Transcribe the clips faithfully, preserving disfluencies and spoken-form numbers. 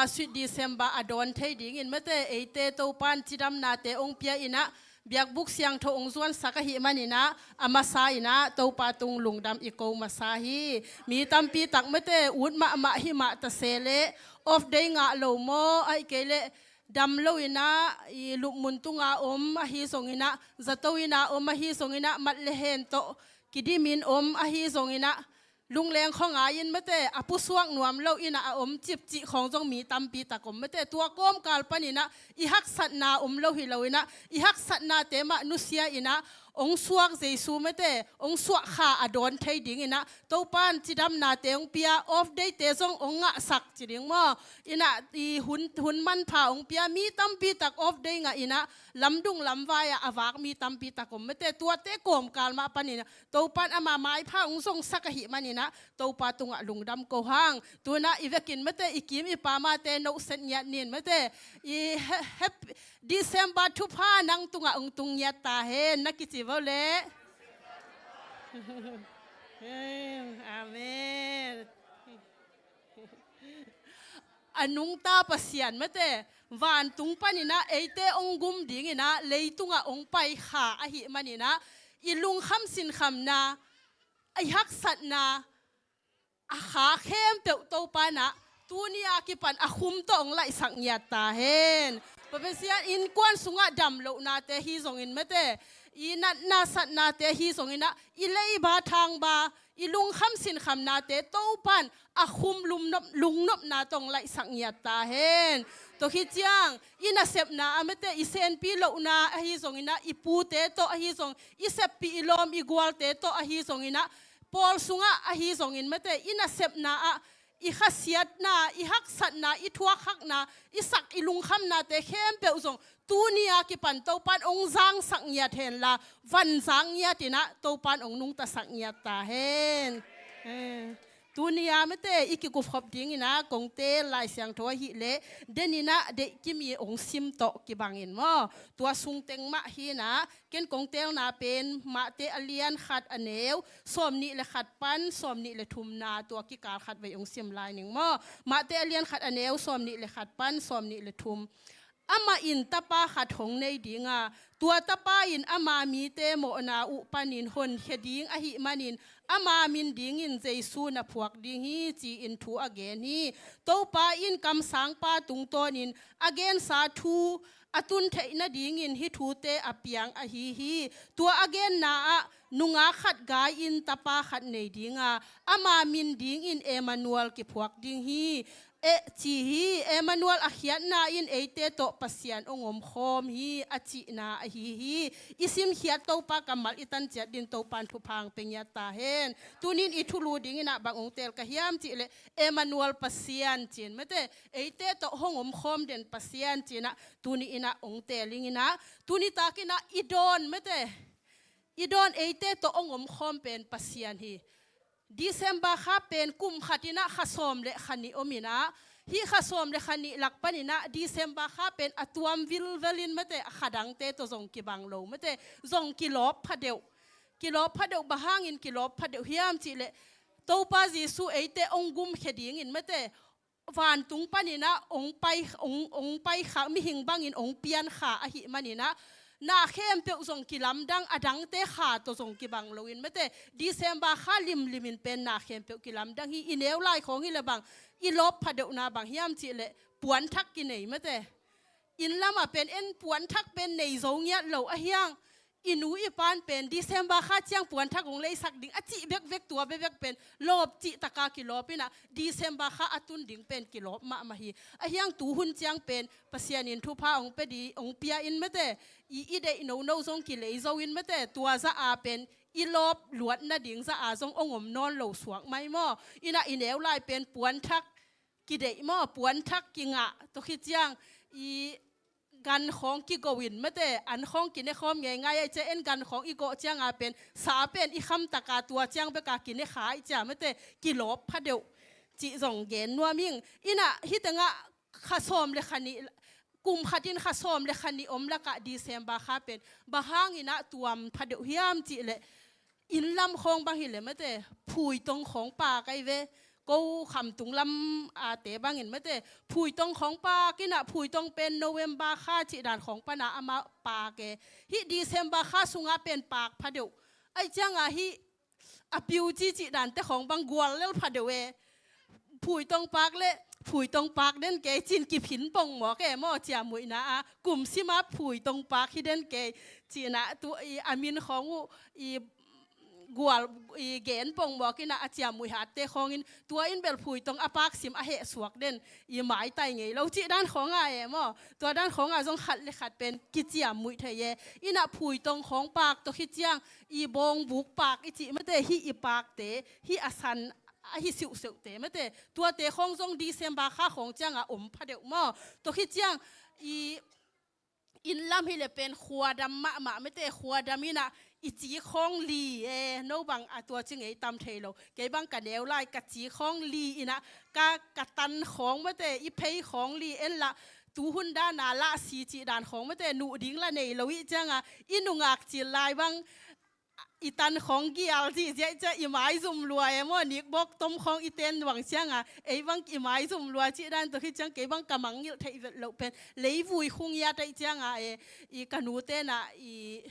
Sweet December a dawn thei dingin mate, eite Topan cidamnate hong pia in ah, biakbuk siangtho hong zuansak ahih manin ah, a masa in ah Topa tung lungdam i ko masa hi. Mi tampi tak mate, ut mahmah hi mah ta se leh, off day ngah lo maw, ahih kei leh dam lo in ah, i lupmun tunga om ahi zongin ah, zato in ah om ahi zongin ah, mat le hen tawh kidimin om ahi zongin ah, lungleng khawng a in mate, a pusuak nuam lo in ah a om cipcih khawng zong mi tampi tak om mate. Tua kawmkal panin ah i haksatna om lo hi lo in ah, i haksatnate mah nusia in ah, hong suak Jesu mate, hong suak kha a dawn thei dingin ah, Topan cidamnate hong pia, off day-te zong hong ngahsak ci ding maw. In ah i hun, hun manpha hong pia, mi tampi tak off day ngah in ah, lamdung lamvai ah a vak mi tampi tak om mate. Tuate kawmkal mah panin ah, Topan ama maipha hong zongsak ahih manin ah, Topa tungah lungdam ko hang. Tu-in ah i vekin mate, i kim i pamte nohset ngiat nin mate. I he-, hep-, December thupha nang tungah hong tung ngiat ta hen, na kici vo leh. Amen. A nungta Pasian mate, vantung panin ah eite hong gum dingin ah, leitungah hong pai kha ahih manin ah, i lungkham sinkhamna, i haksatna, a kha khempeuh Topan ah, tuni a kipan a khum tawh hong laihsak ngiat ta hen. Pasian, innkuan sungah damlohnate hi zongin mate, i natna satnate hi zongin ah, i leiba thangba, i lungkham sinkhamnate Topan a khum lungnop, lungnopna tawh hong laihsak ngiat ta hen. Tua khit ciang, i nasepna ah mate, i senpi lohna ahi zongin ah, i pute tawh ahi zong, i seppih i lawm i gualte tawh ahi zongin ah, pawl sungah ahi zongin mate, i nasepna ah, i khasiatna, i haksatna, i thuakhakna, i sak i lungkhamnate khempeuh zong, tuni a kipan Topan hong zangsak ngiat henla, van zang ngiat in ah Topan hong nungtasak ngiat ta hen. Eh, tuni a mate, i kikupkhop dingin ah kong teel Lai Siangtho ahih leh, den in ah deih kim i hong sim tawh kibangin maw. Tua sung teng mah hi in ah, ken kong teelna pen Mate a lian khat a neu sawmnih le khat pan sawmnih le thumna, tua kikal khat vei hong sim lai ning maw. Mate a lian khat a neu sawmnih le khat pan sawmnih le thum. Amah in tapa khat hong nei ding a, tua tapa in ama mite mawhna uh panin honkhia ding ahih manin, ama min dingin Jesu na phuak ding hi, ci-in thu a gen hi. Topa in kamsangpa tungtawnin a gensa thu a tun theih nadingin hih thute a piang ahi hi. Tua a genna ah, nungak khat gai-in tapa khat nei ding a, ama min dingin Emmanuel kiphuak ding hi, eh, ci hi. Emmanuel a khiatna in eite tawh Pasian hong omkhawm hi, a cihna ahi hi. I simkhiat Topa kammal i tan ciat dingin Topan thupha hong pia ngiat ta hen. Tuni-in i thulu dingin ah bang hong teel ka hiam cih leh, Emmanuel Pasian ci-in mate, eite tawh hong omkhawm den Pasian ci-in ah, tuni-in ah hong teel ing in ah, tuni takin ah i dawn mate, i dawn eite tawh hong omkhawm pen Pasian hi. December kha pen kum khat in ah kha sawm le kha nih om in ah, hih kha sawm le kha nih lak panin ah December kha pen a tuam vilvel in mate, a kha dangte tawh zong kibang lo mate, zong kilawp phadeuh. Kilawp phadeuh, bang hangin kilawp phadeuh hiam cih leh, Topa Jesu eite hong gumkhia dingin mate, vantung panin ah hong pai, hong, hong pai kha, mihing bangin hong pian kha ahih manin ah, na khempeuh zong kilamdang, a dangte kha tawh zong kibang loin mate, December kha limlimin pen na khempeuh kilamdang hi. I neu lai khawng hi leh bang i lawp phadeuhna bang hiam cih leh, puanthak kinei mate. Inn lamah pen en puanthak pen nei zo ngiat lo ahi hang, i nu i pan pen December kha ciang puanthak hong leisak ding a cih bekbek, tua bekbek pen lawp cih taka kilawp in ah, December kha a tun ding pen kilawp mahmah hi. Ahi hang tuhun ciang pen Pasian in thupha hong pia di, hong pia in mate, i, i deih nono zong kilei zo in mate, tua zah a pen i lawp luat nading zah a zong hong om nawn lo suak mai maw. In ah i neu lai pen puanthak kideih maw, puanthak kingah, tua khit ciang i gan khawng kigo in mate, an khawng kine khawm ngeingai ahih ciang, en gan khawng i gawh ciang a pen, sa pen i kham taka tua ciang bek a kine kha ahih ciang mate, kilawp phadeuh cih zong gen nuam ing. In ah hih tengah kha sawm le kha nih, kum khat in kha sawm le kha nih om lakah December kha pen bang hangin ah tuam phadeuh hiam cih leh, inn lam khawng bang hi leh mate, phuitong khawng pak ahi ve, ko khamtung lam a te bangin mate, phuitong khawng pak in ah, phuitong pen November kha cih dan khawng pan a amah pak e. Hih December kha sungah pen pak pha deuh. Ahih ciangah hih a piu ci cih dante khawng bang gual lel pha deuh e. Phuitong pak le, phuitong pak den kei ci-in kiphin pongmawk e maw, ciamnuihna ah, kum sim ah phuitong pak hi den kei ci-in ah, tu i a min khawng uh i gual i gen pongmawk in ah, a ciamnuih hatte khawng in, tua in bel phuitong a pak sim a heh suak den i maitai ngei lo cih dan khawng ah e maw. Tua dan khawng ah zong khat le khat pen kiciamnuih thei e. In ah phuitong khawng pak tawh hi ciang, i bawngbuk pak i cih mate, hih i pakte, hih a san ahi siuhseuhte mate, tuate khawng zong December kha khawng ciangah om pha deuh maw. Tawh hi ciang i inn lam hi le pen khuadam mahmah mate, khuadam in ah i ci khawng li e, no bang a tua ci ngei tam thei lo. Kei bang ka neu lai, ka ci khawng li in ah, ka, ka tan khawng mate, i phei khawng li en lah, tu hun dan a lah si cih dan khawng mate, nuh ding lah nei lo i ciangah, i nungak cil lai bang i tan khawng gial zihziah i ciang i maizum lua e maw, nikbawk tom khawng i ten bang ciangah, ei bang i maizum lua cih dan tawh hi ciang, kei bang ka mangngilh theih vet loh pen, leivui khung i at ahih ciangah e, i ka nu ten ah i,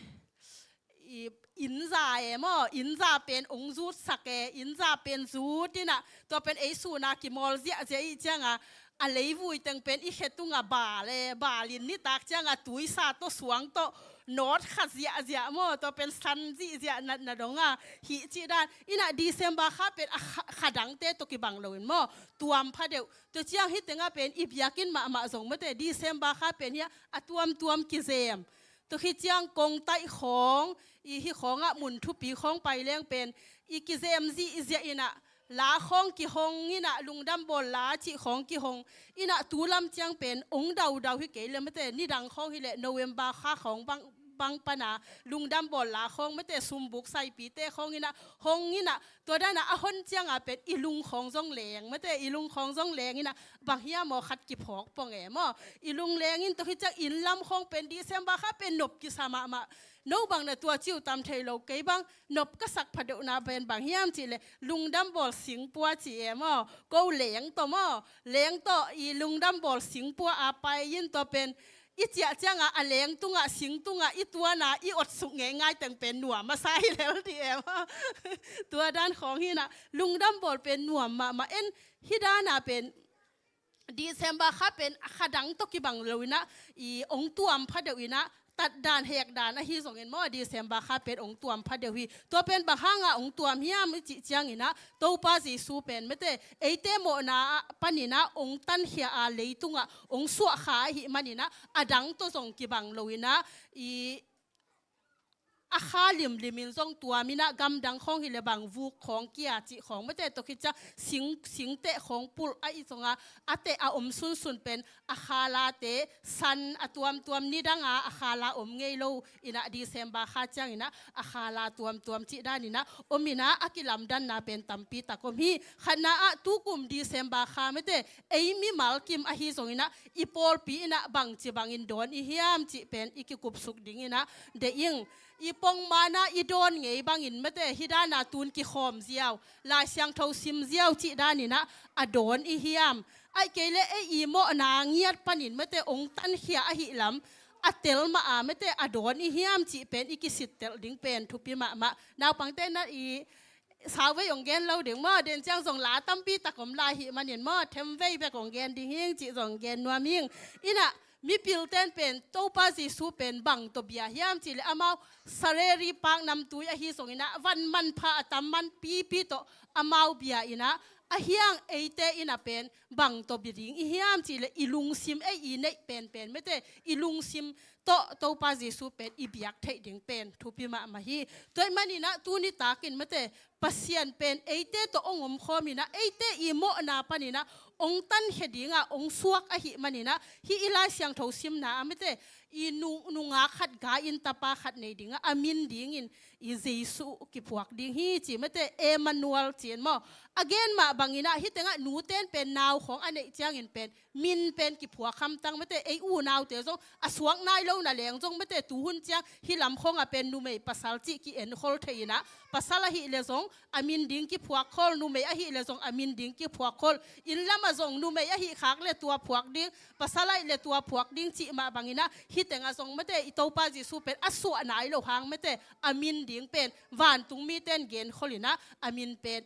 i innza e maw, innza pen ong zutsak e, innza pen zut in ah, tua pen ei sun a kimawl ziahziah i ciangah, a leivui teng pen i khe tungah bal e, bal in nitak ciangah tuisa tawh suang tawh nawt kha ziahziah maw, tua pen san zihziah natna dong a hih cih dan. In ah December kha pen a kha, kha dangte tawh kibang loin maw, tuam pha deuh. Tua ciang hih tengah pen i biakinn mahmah zong mate, December kha pen hih a tuamtuam kizem. Tua hi ciang kongtaih khawng, i hih khawngah mun thupi khawng pai leng pen i kizem zihziah in ah, la khawng kihong in ah, lungdam bawl la cih khawng kihong in ah, tu lam ciang pen ong daudau hi kei le mate, nidang khawng hi le November kha khawng bang, bang pan a lungdam bawl la khawng mate, sumbuk saipite khawng in ah, hong in ah, tua dan a a hon ciangah pen i lung khawng zong leng mate, i lung khawng zong leng in ah, bang hiam aw khat kiphawk pong e maw. I lung leng in, tawh hi ciang inn lam khawng pen December kha pen nop kisa mahmah. No bang na tua ci uh tam thei lo, kei bang nop ka sak pha deuhna pen bang hiam cih le, lungdam bawl singpua ci e maw, ko leng tawh maw, leng tawh i lungdam bawl singpua a pai in, tua pen i ciah ciangah a leng tungah, sing tungah i tuan a i ot suk ngeingai teng pen nuam a sa hi lel dih e maw. Tua dan khawng hi in ah, lungdam bawl pen nuam mahmah en, hih dan a pen December kha pen a kha dang tawh kibang lo in ah, i ong tuam pha deuh in ah, tat dan hek dan ahi zongin maw, December kha pen ong tuam pha deuh hi. Tua pen bang hangah ong tuam hiam i cih ciangin ah, Topa Jesu pen mate, eite mawhna ah panin ah ong tankhia a leitungah ong suah kha ahih manin ah, a dang tawh zong kibang lo in ah, i a kha limlim in zong tuam in ah, gamdang khawng hi le bang vuk khawng kia cih khawng mate, tawh hi ciang sing, singteh khawng pulh ahi zongah, a teh a om sunsun pen a kha late san a tuamtuam, nidang a a kha la om ngei lo in ah, December kha ciangin ah a kha la tuamtuam cih dan in ah om in ah, a kilamdanna pen tampi tak om hi. Khatna ah, tukum December kha mate, ei mimal kim ahi zongin ah, i pawlpi in ah bangci bangin dawn i hiam cih pen i kikupsuk ding in ah deih ing. I pongman a i dawn ngei bangin mate, hih dan a tun kikhawm ziau, Lai Siangtho sim ziau cih dan in ah a dawn i hiam? Ahih kei le ei i mawhna ngiat panin mate, ong tankhia ahih lam a tel mah a mate, a dawn i hiam cih pen i kisittelh ding pen thupi mahmah. Naupangte in ah i sauvei ong gen lo ding maw, den ciang zong la tampi tak om lai hih manin maw, themvei bek ong gen ding hing cih zong gen nuam hing. In ah, mipilte in pen Topa Jesu pen bang tawh bia hiam cih le, amau sareri pak namtui ahi zongin ah, van manpha a tam man pipi tawh amau bia in ah, a hiang eite in ah pen bang tawh bia ding i hiam cih le, i lungsim, ei i neih penpen mate, i lungsim tawh Topa Jesu pen i biak theih ding pen thupi mahmah hi. Tua ahih manin ah, tuni takin mate, Pasian pen eite tawh ong omkhawm in ah, eite i mawhna panin ah ong tankhia ding a ong suak ahih manin ah, hih i Lai Siangtho simna ah mate, i nu, nungak khat gai in tapa khat nei ding ah, a min dingin i Jesu kiphuak ding hi ci mate, Emmanuel ci-in maw. A gen mah bangin ah, hih tengah nute in pen nau khawng a neih ciangin pen min pen kiphuak hamtang mate, ei unaute zong a suak nai lo na leng zong mate, tuhun ciang hih lam khawngah pen numei pasal cih ki-enkhol thei in ah, pasal ahih le zong a min ding kiphuak khol, numei ahih leh zong a min ding kiphuak khol, inn lamah zong numei ahih khak leh tua phuak ding, pasal ahih leh tua phuak ding cih mah bangin ah, hih tengah zong mate i Topa Jesu pen a suah nai loh hang mate a min ding pen vantung mite in gen khol in ah, a min pen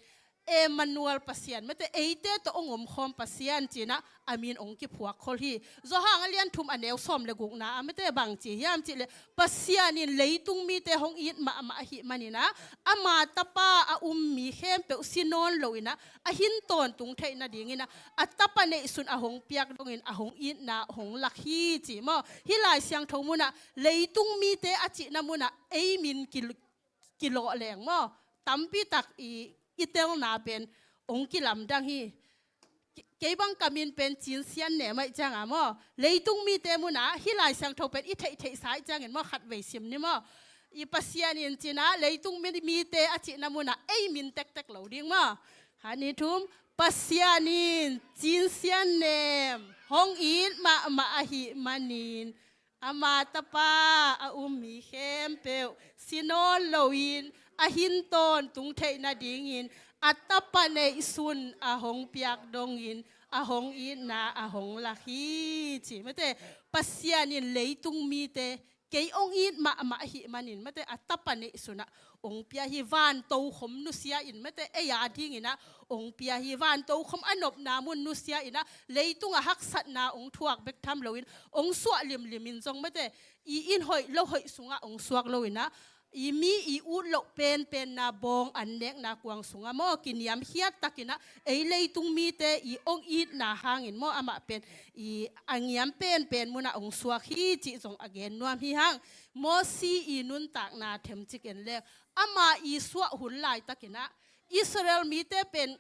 Emmanuel Pasian, mate eite tawh hong omkhawm Pasian ci-in ah a min hong kiphuak khol hi. Johan a lian thum a neu sawm le gukna ah mate bang ci hiam cih leh, Pasian in leitung mite hong it mahmah ahih manin ah, ama Tapa a um mi khempeuh si nawn lo in ah, a hin tawntung theih nadingin ah, a Tapa neihsun a hong piak dongin a hong itna hong lak hi ci maw. Hih Lai Siangtho munah leitung mite a cihna munah ei min ki kilawh leng maw, tampi tak i, i telna pen hong kilamdang hi. Ke-, kei bang ka min pen Cin Sian Nem ahih ciangin maw, leitung mite munah hih Lai Siangtho pen i theihtheihsa ahih ciangin maw, khatvei sim ni maw. I Pasian in ci-in ah leitung mi, mite a cihna munah ei min tektek lo ding maw. Khat, nih, thum. Pasian in Cin Sian Nem hong it mahmah ahih manin, ama Tapa a um mi khempeuh si nawn loin, a hin tawntung theih nadingin, a Tapa neihsun a hong piak dongin a hong itna a hong lak hi ci. Mate, Pasian in leitung mite kei hong it mahmah ahih manin mate a Tapa neihsun ah hong pia hi. Van tokhom nusia in mate ei a dingin ah hong pia hi. Van tokhom a nopna mun nusia in ah, leitung a haksatna hong thuak bek tham loin, hong suah limlimin zong mate i inn hoih lo hoih sungah hong suak lo in ah, i mi i ut loh penpenna bawng an nekna kuang sungah maw, kiniamkhiat takin ah ei leitung mite i hong itna hangin maw, amah pen i a ngiam penpen munah hong suak hi cih zong a gen nuam hi hang. Mosi i nuntakna themcik en leng, ama i suah hun laitakin ah Israel mite pen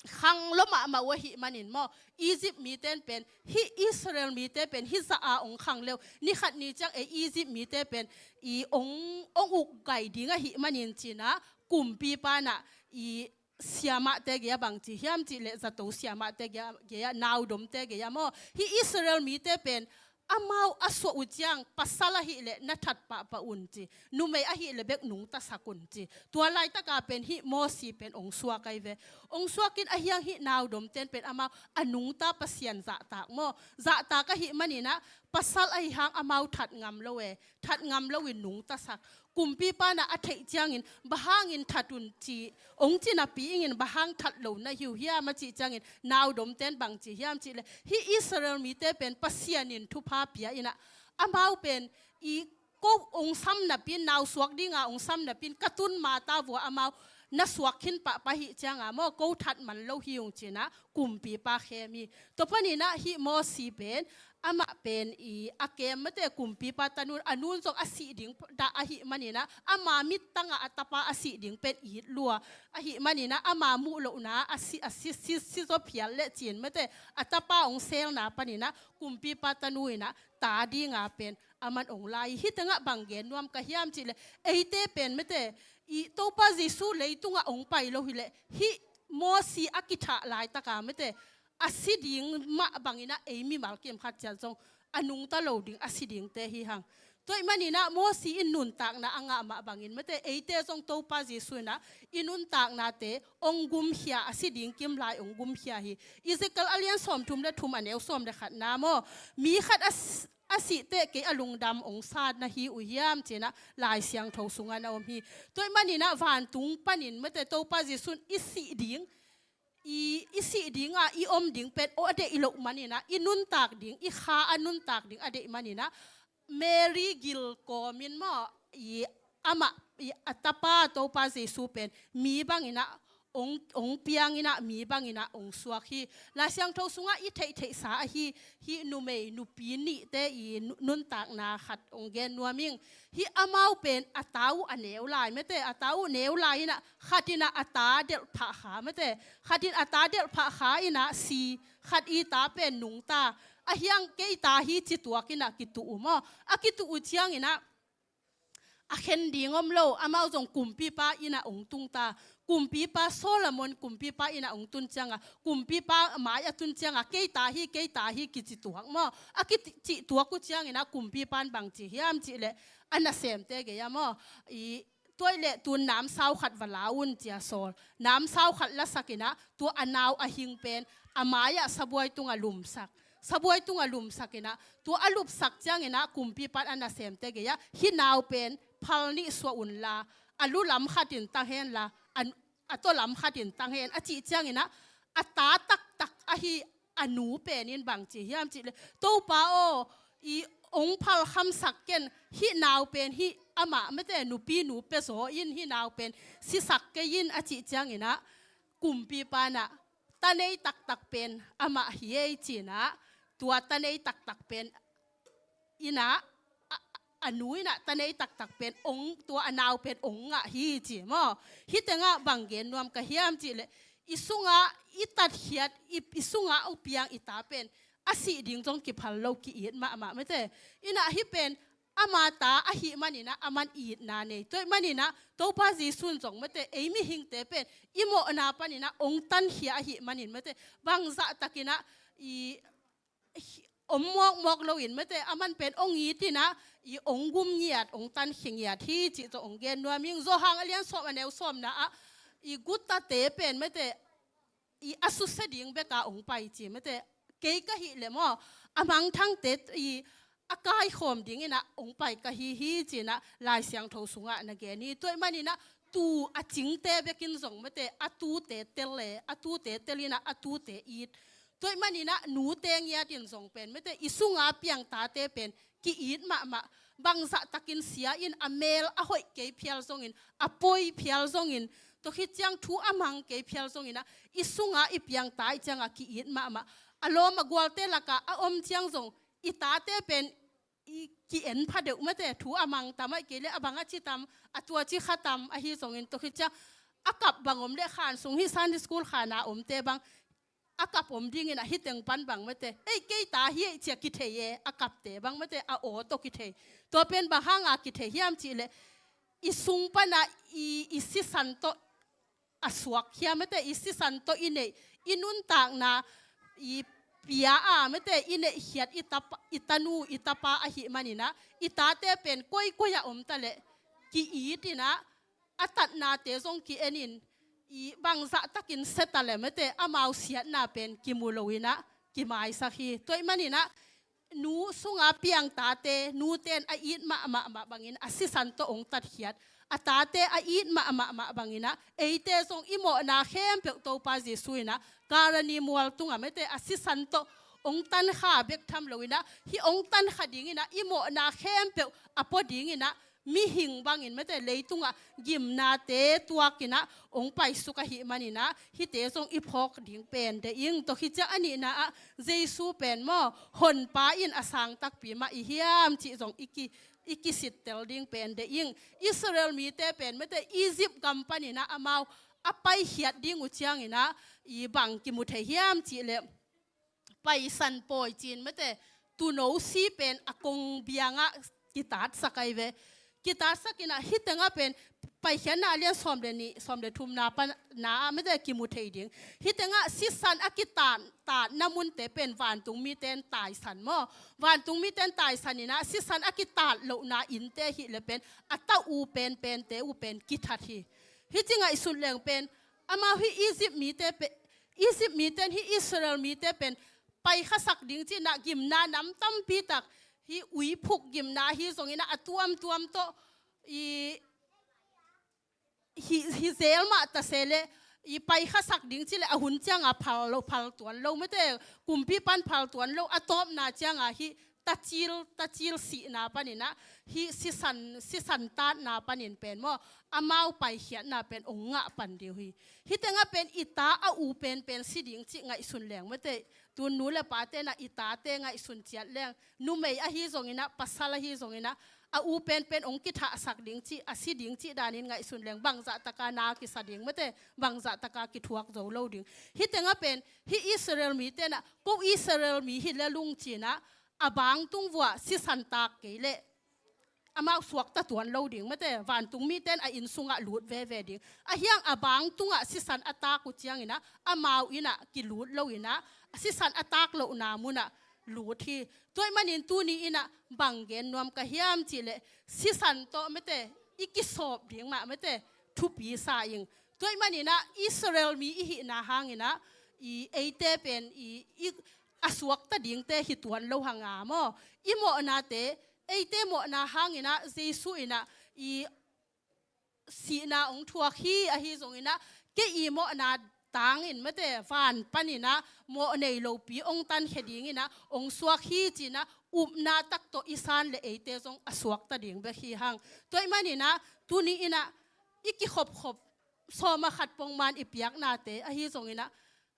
khang lua mahmah uh ahih manin maw, Egypt mite pen, hih Israel mite pen hih zah a hong khang le uh, ni khat ni ciang ei Egypt mite pen i hong, hong uk gai ding ahih manin ci-in ah, kumpipa in ah i siamahte gei-ah bang ci hiam cih leh, zato siamahte gei-ah, gei-ah, naudomte gei-ah maw, hih Israel mite pen amau a suah uh ciang, pasal ahih leh na that pahpah un ci, numei ahih leh bek nungtasak un ci. Tua laitaka pen hih Mosi pen hong suak ahi ve. Hong suakin ahi hang hih naudomte in pen amau a nungta Pasian zahtak maw, zahtak ahih manin ah, pasal ahi hang amau that ngam lo e, that ngam loin nungtasak. Kumpipa in ah a theih ciangin, bang hangin that un ci, hong ci napi ingin, bang hang that lo na hi uh hiam a cih ciangin, naudomte in bang ci hiam cih leh, hih Israel mite pen Pasian in thupha pia in ah, amau pen i ko hong sam napi-in, nau suak dinga hong sam napi-in ka tun mata vua amau na suak khin pahpah ahih ciangin maw, ko that man lo hi ung ci-in ah kumpipa khem hi. Tua panin ah hih Mosi pen, amah pen i a kem mate kumpipa tanu, a nu in zong a sih ding dah ahih manin ah, ama mittangah a tapa a sih ding pen it lua ahih manin ah, ama muh lohna a si, a si, si, si zaw phial lecin mate, a tapa hong selna panin ah kumpipa tanu in ah ta dinga pen aman hong la hi. Hih tengah bang gen nuam ka hiam cih leh, eite pen mate, i Topa Jesu leitungah hong pai lo hi leh, hih Mosi a kithah laitaka mate, a si ding mah bangin ah ei mimal kim khat ciat zong a nungta lo ding a si dingte hi hang. Tua ahih manin ah Mosi in nuntakna a ngah mah bangin mate, eite zong Topa Jesu in ah i nuntaknate hong gumkhia, a si ding kim lai hong gumkhia hi. Ezekiel a lian sawmthum le thum a neu sawm le khatna maw, mi khat a s-, a sih teh kei a lungdam hong sa na hi uh hiam ci-in ah Lai Siangtho sungah na om hi. Tua ahih manin ah vantung panin mate Topa Jesu in i sih ding, i, i sih dinga i om ding pen a deih loh manin ah, i nuntak ding, i kha a nuntak ding a deih manin ah, Mary gil kawmin maw, i amah, i a tapa Topa Jesu pen mi bangin ah hong, hong piangin ah, mi bangin ah hong suak hi. Lai Siangtho sungah i theihtheihsa ahi, hih numei nupi nihte i nu-, nuntakna khat hong gen nuam ing. Hih amau pen a ta uh a neu lai mate, a ta uh neu lai in ah, khat in ah a ta delhphah kha mate, khat in a ta delhphah kha in ah si, khat i ta pen nungta, ahi hang kei ta hi ci tuak in ah kituh uh maw. A kituh uh ciangin ah, a khen ding om lo, amau zong kumpipa inn ah hong tung ta. Kumpipa Solomon kumpipa inn ah hong tun cianga, kumpipa mai a tun cianga, kei ta hi, kei ta hi kici tuak maw. A kici tuak uh ciangin ah kumpipa in bang ci hiam cih leh, a nasemte gei-ah maw, i Tua ahih leh tun namsau khat va la un ci-a sawl. Namsau khat lasak in ah, tua a nau a hing pen a mai-ah sabuai tungah lumsak. Sabuai tungah lumsak in ah, tua a lupsak ciangin ah kumpipa in a nasemte gei-ah, hih nau pen phal nih suah unla, a lu lam khat in tang hen la, a, a tua lam khat in tang hen a cih ciangin ah, a ta taktak ahi a nu pen in bang ci hiam cih leh, "Topa aw, i ong phal khamsak ken, hih nau pen hih amah mate nupi nu pia zaw in, hih nau pen sisak kei in," a cih ciangin ah, kumpipa in ah, "Ta nei taktak pen amah hi ei," ci-in ah, tua ta nei taktak pen in ah, a, a nu in ah ta nei taktak pen ong, tua a nau pen ong ngah hi ci maw. Hih tengah bang gen nuam ka hiam cih leh, i sungah, i tatkhiat, i, i sungah a piang i ta pen a sih ding zong kiphal lo, ki-it mahmah mate. In ah hih pen ama ta ahih manin ah, aman itna nei. Tua ahih manin ah, Topa Jesu in zong mate, ei mihingte pen i mawhna panin ah ong tankhia ahih manin mate, bangzah takin ah i om mawkmawk loin mate, aman pen ong it in ah, i ong gum ngiat, ong tankhia ngiat hi cih zong ong gen nuam ing. Johan a lian sawm, a neu sawmna ah, i gutate pen mate, i a susia ding bek a ong pai ci mate. Kei ka hih leh maw, a mangthangte i a kaikhawm dingin ah ong pai ka hi hi ci-in ah Lai Siangtho sungah na gen hi. Tua ahih manin ah, tu a cingte bekin zong mate, a tute tel e, a tute tel in ah a tute it. Tua ahih manin ah nute ngiatin zong pen mate, i sunga piang tate pen ki-it mahmah. Bangzah takin sia in, a mel a hoih kei phial zongin, a poi phial zongin, tua khit ciang thu a mang kei phial zongin ah, i sunga i piang ta ahih ciangah ki-it mahmah. A lawm a gualte lakah a om ciang zong, i tate pen i ki-en pha deuh mate, thu a mang tam ahih kei leh, a bang a ci tam, a tua ci kha tam, ahi zongin tua khit ciang a kap bang om leh, khan sung hih Sunday school khan a omte bang, a kap om dingin ah hih teng pan bang mate, "Ei, kei ta hi ei," ci-a kithei e, a kapte bang mate, a aw tawh kithei. Tua pen bang hanga kithei hiam cih leh, i sung pan ah i, i sisan tawh a suak hiam mate, i sisan tawh i neih, i nuntakna i pia a mate, i neihkhiat i tapa, i tanu, i tapa ahih manin ah, i tate pen koikoi ah om ta leh ki-it in ah, a tatnate zong ki-en in, i bangzah takin sia ta leh mate, amau siatna pen kimu loin ah kimaisak hi. Tua ahih manin ah, nu sunga piang tate, nute in a it mahmah mah bangin a sisan tawh ong tatkhiat, a tate a it mahmah mah bangin ah, eite zong i mawhna khempeuh Topa Jesu in ah, Kalvari mual tungah mate, a sisan tawh ong tankha bek tham loin ah, hih ong tankha dingin ah, i mawhna khempeuh a pua dingin ah, mihing bangin mate, leitungah gimnate tuakin ah ong paisuk ahih manin ah, hihte zong i phawk ding pen deih ing. Tua khit ciang a nihna ah, Jesu pen maw, Honpa in a sang takpi mah i hiam cih zong i ki, i kisittel ding pen deih ing. Israel mite pen mate, Egypt gam panin ah amau a paikhiat ding uh ciangin ah, i bang kimu thei hiam cih leh, Paisan pawi ci-in mate, tuuno si pen a kong biangah kitatsak ahi ve. Kitatsak in ah, hih tengah pen, Paikhiatna a lian sawm le nih, sawm le thumna pan ah mate kimu thei ding. Hih tengah sisan a kitat, tatna munte pen vantung mite in taisan maw. Vantung mite in taisan in ah, sisan a kitat lohna innte ahih leh pen, a ta uh penpente uh pen kithat hi. Hih ci ngaihsun leng pen, amau hih Egypt mite pen, Egypt mite in hih Israel mite pen paikhasak ding ci-in ah gimna nam tampi tak, hih uiphuk gimna ahi zongin ah, a tuamtuam tawh i, hi, hi zel mah ta se leh, i paikhasak ding ci leh a hun ciangah phal lo, phal tuan lo mate, kumpipa in phal tuan lo, a tawpna ciangah hih tacil, tacil sihna panin ah, hih sisan, sisan tatna panin pen maw, amau paikhiatna pen ong ngah pan ding uh hi. Hih tengah pen i ta a u penpen si ding cih ngaihsun leng mate, tun nu le pate in ah i tate ngaihsun ciat leng, numei ahi zongin ah, pasal ahi zongin ah, a u penpen ong kithahsak ding cih, a si ding cih danin ngaihsun leng, bangzah taka na kisa ding mate, bangzah taka kithuak zo lo ding. Hih tengah pen, hih Israel mite in ah, ko Israel mi hi lel ung ci-in ah, a bangtung vuah sisan tak kei leh, amau suakta tuan lo ding mate, vantung mite in a inn sungah lut veve ding. Ahih hang a bangtungah sisan a tak uh ciangin ah, amau in ah kilut loin ah, sisan a tak lohna munah lut hi. Tua ahih manin tuni in ah bang gen nuam ka hiam cih leh, sisan tawh mate, i kisawp ding mah mate thupi sa ing. Tua ahih manin ah Israel mi i hihna hangin ah i eite pen i, i a suakta dingte hi tuan lo hang a maw. I mawhnate, eite mawhna hangin ah Jesu in ah i sihna hong thuak hi, ahi zongin ah kei i mawhna tangin mate van panin ah mawh nei lopi hong tankhia dingin ah hong suak hi ci-in ah upna tak tawh i san leh eite zong a suakta ding bek hi hang. Tua ahih manin ah tuni in ah i kikhopkhop sawm a khat pongman i piaknate, ahi zongin ah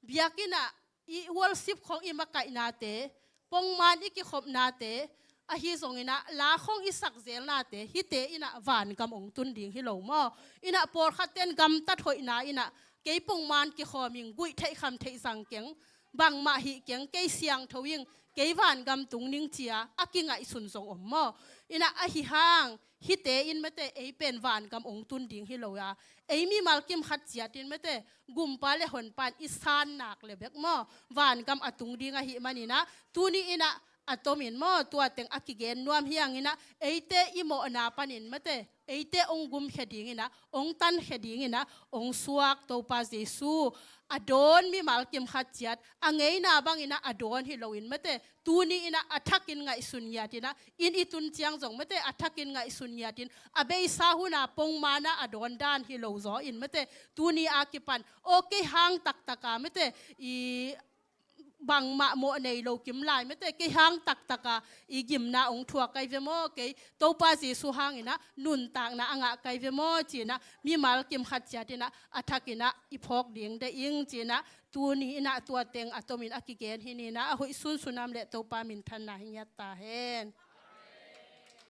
biakinn ah i worship khong i makaihnate, pongman i kikhopnate, ahi zongin ah la khong i sak zelnate, hihte in ah vangam hong tun ding hi lo maw. In ah pawlkhatte'n gamtat hoihna in ah kei pongman kikhawm ing, guih theih kham theih zang keng, bangmah hih keng, kei siangtho ing, kei vangam tung ning ci-a a kingaihsun zong om maw. In ah ahi hang hihte in mate ei pen vangam hong tun ding hi lo a, ei mimal kim khat ciat in mate Gumpa leh Honpa in i san nak leh bek maw vangam a tung ding ahih manin ah tuni in ah a tomin maw tua teng a kigen nuam hi hangin ah eite i mawhna panin mate eite hong gumkhia dingin ah hong tankhia dingin ah hong suak Topa Jesu a dawn mimal kim khat ciat a ngeina bangin ah a dawn hi loin mate tuni in ah a thakin ngaihsun ngiatin ah inn i tun ciang zong mate a thakin ngaihsun ngiatin a beisa hun a pongman ah a dawn dan hi lo zaw in mate tuni a kipan aw kei hang taktak a mate i bangmah mawh nei lo kim lai mate kei hang taktak a i gimna hong thuak kai ve maw, kei Topa Jesu hangin ah nuntakna a ngah kai ve maw ci-in ah mimal kim khat ciat in ah a thakin ah i phawk ding de ing ci-in ah tuni in ah tua teng a tomin a kigen hi ni in ah a hoih sunsun a om leh Topa minthanna hi ngiat ta hen.